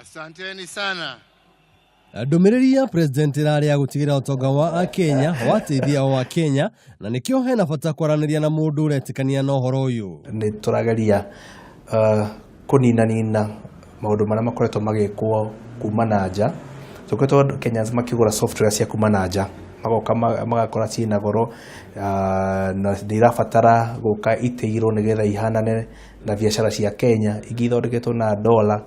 Asanteni sana. Ndũmĩrĩri ya president ĩrarĩ ya gũtigĩrĩra ũtonga wa Akenya wateithia o Akenya, na nĩkĩo hena bata kwaranĩria na mũndũ ũretĩkania na ũhoro ũyũ. Nĩ tũrageria kũninanina maũndũ marĩa makoretwo magĩkwo kuma na nja. Tũkoretwo Kenyans makĩgũra software cia kuma na nja, magoka magakora ciĩna goro na nĩ irabatara gũka itĩirwo nĩgetha ihanane na biacara cia Kenya ingĩ ithondeketwo na dollar.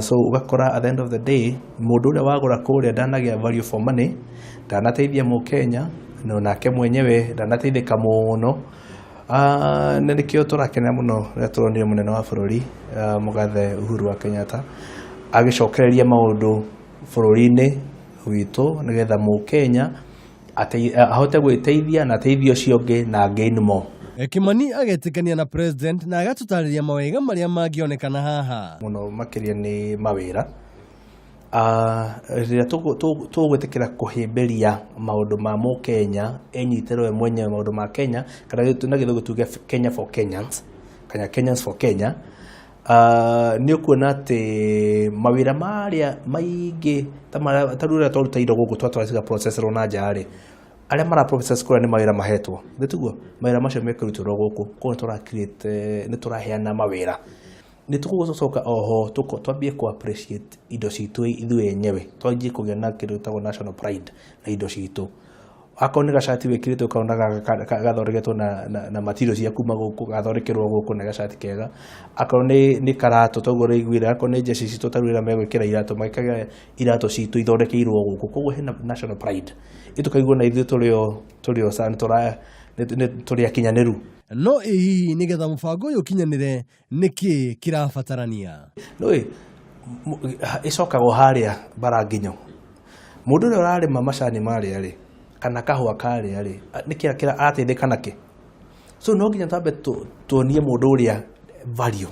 So ũgakora at the end of the day mũndũ ũrĩa wagũra kũrĩa ndanagĩa value for money, ndanateithia mũkenya no nake mwenyewe ndanateithĩka mũno. Na nĩkĩo tũrakena mũno rĩrĩa tũronire mũnene wa bũrũri mũgathe Uhuru wa Kenyatta agĩcokereria maũndũ bũrũri-inĩ witũ nĩgetha mũkenya ahote gwĩteithia na ateithie ũcio ũngĩ na gain more. Kimani agetĩkania na president na agatũtarĩria mawega marĩa mangĩonekana haha. Mũno makĩria nĩ mawĩra. Rĩrĩa tũgwĩtĩkĩra kũhĩmbĩria maũndũ ma mũkenya, enyitĩre we mwenyewe maũndũ ma Kenya, kana na gĩthũngũ tuge Kenya for Kenyans kana Kenyans for Kenya, nĩ ũkuona atĩ mawĩra marĩa maingĩ ta rĩu ũrĩa twaruta indo gũkũ twatwara ciga processrwo na nja rĩ, arĩa mara process kũrĩa nĩ mawĩra mahetwo, nĩ tiguo mawĩra macio mekũrutĩrwo gũkũ, koguo nĩ tũra create, nĩ tũraheana mawĩra. Nĩ tũgũcoka oho twambie kũ appreciate indo citũ ithuĩ enyewe, twanjie kũgĩa na kĩndũ gĩtagwo national pride na indo citũ. Akorwo nĩ gacati wĩkĩrĩte ũkona gathondeketwo na material cia kuma gũkũ, gathondekerwo gũkũ na gacati kega. Akorwo nĩ karatũ toguo ũraiguire, akorwo nĩ njeci citũ ta rĩu rĩrĩa megwĩkĩra iratũ, mekĩraga iratũ citũ ithondekeirwo gũkũ, koguo hena national pride. Tũkaigua na ithuĩ tũrĩ o nĩ tũrĩ akinyanĩru. No ĩ hihi nĩgetha mũbango ũyũ ũkinyanĩre, nĩkĩ kĩrabatarania? Nĩũĩ ĩcokaga o harĩa bara nginyo. Mũndũ ũrĩa ũrarĩma macani marĩa rĩ, kana kahũa karĩa rĩ, nĩkĩ arateithĩka nakĩ? So no nginya twambe tuonie mũndũ ũrĩa value,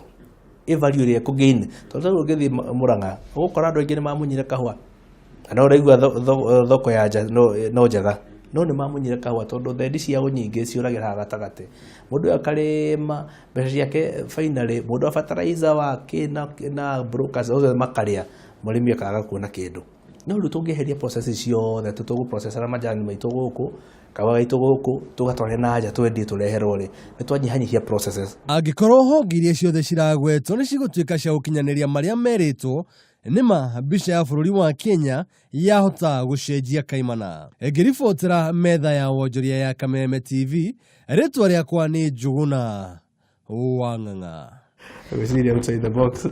ĩ value ĩrĩa ekũ gain. Tondũ rĩu ũngĩthiĩ Mũrang'a ũgũkora andũ aingĩ nĩ mamunyire kahũa, na no ũraigua thoko ya nja no njega, no nĩ mamunyire kahũa tondũ thendi ciao nyingĩ ciũragĩra haha gatagatĩ. Mũndũ ũyũ akarĩma mbeca ciake, finally mũndũ wa fertilizer wa kĩ na brokers othe makarĩa, mũrĩmi akaga kuona kĩndũ. No rĩu tũngĩeheria process ciothe, tũgũ processera majani maitũ gũkũ, kahũa gaitũ gũkũ, tũgatware na nja twendie tũreherwo rĩ, nĩ twanyihanyihia processes. Angĩkorwo honge iria ciothe ciragwetwo nĩ cigũtuĩka cia gũkinyanĩria marĩa merĩtwo, nĩma mbica ya bũrũri wa Kenya yahota gũcenjia kaimana. Ngĩribotera metha ya wonjoria ya Kameme TV, rĩtwa rĩakwa nĩ Njũgũna wa Ng'ang'a. Ngwĩciria outside the box.